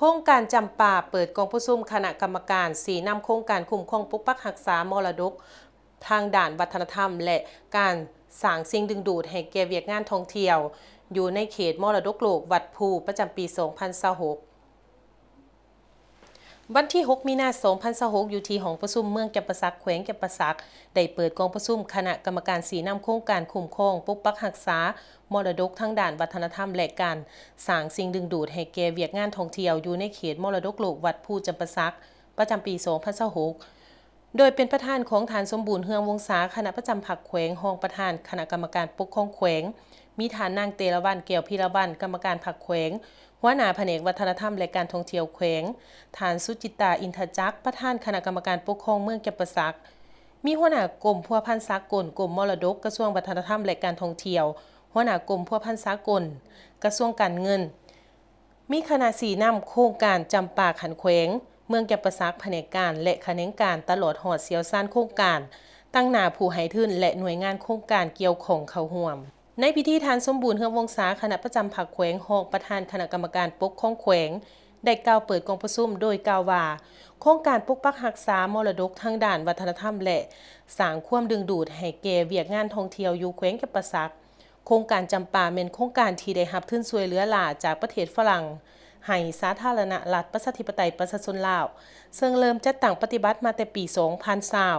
ໂຄງການຈຳປາເປີດກອງປະຊຸມຄະນະກຳມະການຊີ້ນຳໂຄງການຄຸ້ມຄອງປົກປັກຮັກສາມໍລະດົກທາງດ້ານວັດທະນະທຳ ແລະ ການສ້າງສິ່ງດຶງດູດໃຫ້ແກ່ວຽກງານທ່ອງທ່ຽວ ຢູ່ໃນເຂດມໍລະດົກໂລກວັດພູ ປະຈຳປີສອງພັນຊາວຫົກ. ວັນທີຫົກ ມີນາ ສອງພັນຊາວຫົກ ຢູ່ທີ່ຫ້ອງປະຊຸມເມືອງຈຳປາສັກ ແຂວງຈຳປາສັກ ໄດ້ເປີດກອງປະຊຸມຄະນະກຳມະການຊີ້ນຳໂຄງການຄຸ້ມຄອງປົກປັກຮັກສາມໍລະດົກທາງດ້ານວັດທະນະທຳ ແລະ ການສ້າງສິ່ງດຶງດູດໃຫ້ແກ່ວຽກງານທ່ອງທ່ຽວຢູ່ໃນເຂດມໍລະດົກໂລກວັດພູຈຳປາສັກ ປະຈຳປີສອງພັນຊາວຫົກ ໂດຍເປັນປະທານຂອງທ່ານ ສົມບູນ ເຮືອງວົງສາ ຄະນະປະຈຳພັກແຂວງ, ຮອງປະທານຄະນະກຳມະການປົກຄອງແຂວງ, ມີທ່ານນາງ ເຕລະວັນ ແກ້ວພິລະວັນ ກຳມະການພັກແຂວງ, ຫົວໜ້າພະແນກວັດທະນະທຳ ແລະ ການທ່ອງທ່ຽວແຂວງ, ທ່ານ ສຸຈິດຕາ ອິນທະຈັກ ປະທານຄະນະກຳມະການປົກຄອງເມືອງຈຳປາສັກ, ມີຫົວໜ້າກົມພົວພັນສາກົນ ກົມມໍລະດົກ ກະຊວງວັດທະນະທຳ ແລະ ການທ່ອງທ່ຽວ, ຫົວໜ້າກົມພົວພັນສາກົນ ກະຊວງການເງິນ, ມີຄະນະຊີ້ນຳໂຄງການຈຳປາຂັ້ນແຂວງ, ເມືອງຈຳປາສັກ, ພະແນກການ ແລະ ຂະແໜງການ, ຕະຫຼອດຮອດຊ່ຽວຊານໂຄງການ, ຕາງໜ້າຜູ້ໃຫ້ທຶນ ແລະ ໜ່ວຍງານໂຄງການກ່ຽວຂ້ອງເຂົ້າຮ່ວມ. ໃນພິທີ, ທ່ານ ສົມບູນ ເຮືອງວົງສາ ຄະນະປະຈຳພັກແຂວງ, ຮອງປະທານຄະນະກຳມະການປົກຄອງແຂວງ ໄດ້ກ່າວເປີດກອງປະຊຸມໂດຍກ່າວວ່າ, ໂຄງການປົກປັກຮັກສາມໍລະດົກທາງດ້ານວັດທະນະທຳ ແລະ ສ້າງຄວາມດຶງດູດໃຫ້ແກ່ວຽກງານທ່ອງທ່ຽວຢູ່ແຂວງຈຳປາສັກ, ໂຄງການຈຳປາແມ່ນໂຄງການທີ່ໄດ້ຮັບທຶນຊ່ວຍເຫຼືອລ້າຈາກປະເທດຝຣັ່ງ ໃຫ້ສາທາລະນະລັດປະຊາທິປະໄຕປະຊາຊົນລາວ, ເຊິ່ງເລີ່ມຈັດຕັ້ງປະຕິບັດມາແຕ່ປີສອງພັນຊາວ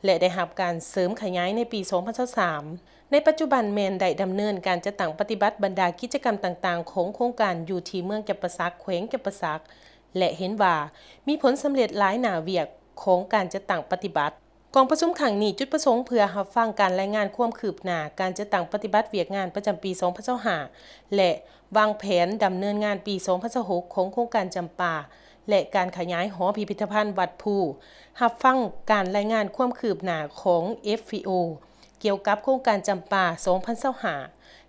ແລະ ໄດ້ຮັບການເສີມຂະຫຍາຍໃນປີສອງພັນຊາວສາມ. ໃນປັດຈຸບັນແມ່ນໄດ້ດຳເນີນການຈັດຕັ້ງປະຕິບັດບັນດາກິດຈະກຳຕ່າງໆຂອງໂຄງການຢູ່ທີ່ເມືອງຈຳປາສັກ, ແຂວງຈຳປາສັກ ແລະ ເຫັນວ່າມີຜົນສຳເລັດຫຼາຍໜ້າວຽກຂອງການຈັດຕັ້ງປະຕິບັດ. ກອງປະຊຸມຄັ້ງນີ້ຈຸດປະສົງເພື່ອຮັບຟັງການລາຍງານຄວາມຄືບໜ້າການຈັດຕັ້ງປະຕິບັດວຽກງານປະຈຳປີສອງພັນຊາວຫ້າ ແລະ ວາງແຜນດຳເນີນງານປີສອງພັນຊາວຫົກຂອງໂຄງການຈຳປາ ແລະ ການຂະຫຍາຍຫໍພິພິທະພັນວັດພູ, ຮັບຟັງການລາຍງານຄວາມຄືບໜ້າຂອງ ເອັຟ ພີ ໂອ ກ່ຽວກັບໂຄງການຈຳປາສອງພັນຊາວຫ້າ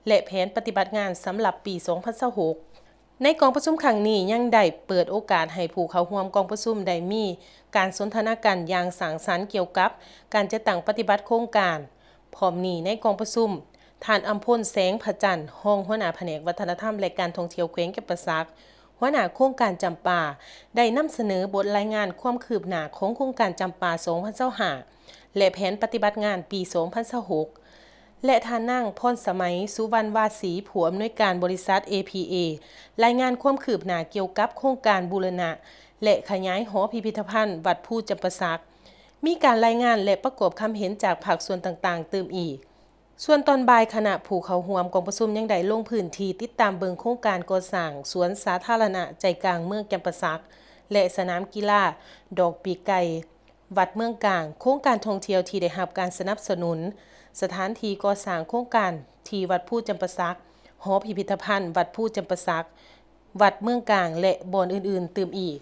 ແລະ ແຜນປະຕິບັດງານສຳລັບປີສອງພັນຊາວຫົກ. ໃນກອງປະຊຸມຄັ້ງນີ້ຍັງໄດ້ເປີດໂອກາດໃຫ້ຜູ້ເຂົ້າຮ່ວມກອງປະຊຸມໄດ້ມີການສົນທະນາກັນຢ່າງສ້າງສັນກ່ຽວກັບການຈັດຕັ້ງປະຕິບັດໂຄງການ. ພ້ອມນີ້ໃນກອງປະຊຸມ, ທ່ານ ອຳພົນ ແສງພະຈັນ ຮອງຫົວໜ້າພະແນກວັດທະນະທຳ ແລະ ການທ່ອງທ່ຽວແຂວງຈຳປາສັກ, ຫົວໜ້າໂຄງການຈຳປາ ໄດ້ນຳສະເໜີບົດລາຍງານຄວາມຄືບໜ້າຂອງໂຄງການຈຳປາສອງພັນຊາວຫ້າ ແລະ ແຜນປະຕິບັດງານປີສອງພັນຊາວຫົກ ແລະ ທ່ານນາງ ພອນສະໄໝ ສຸວັນວາສີ ຜູ້ອຳນວຍການບໍລິສັດ ເອ ພີ ເອ ລາຍງານຄວາມຄືບໜ້າກ່ຽວກັບໂຄງການບູລະນະ ແລະ ຂະຫຍາຍຫໍພິພິທະພັນວັດພູຈຳປາສັກ, ມີການລາຍງານ ແລະ ປະກອບຄຳເຫັນຈາກພາກສ່ວນຕ່າງໆຕື່ມອີກ. ສ່ວນຕອນບ່າຍ, ຄະນະຜູ້ເຂົ້າຮ່ວມກອງປະຊຸມຍັງໄດ້ລົງພື້ນທີ່ຕິດຕາມເບິ່ງໂຄງການກໍ່ສ້າງສວນສາທາລະນະໃຈກາງເມືອງຈຳປາສັກ ແລະ ສະໜາມກິລາດອກປີກໄກ່ ວັດເມືອງກາງ, ໂຄງການທ່ອງທ່ຽວທີ່ໄດ້ຮັບການສະໜັບສະໜູນ, ສະຖານທີ່ກໍ່ສ້າງໂຄງການທີ່ວັດພູຈຳປາສັກ, ຫໍພິພິທະພັນວັດພູຈຳປາສັກ, ວັດເມືອງກາງ ແລະ ບ່ອນອື່ນໆຕື່ມອີກ.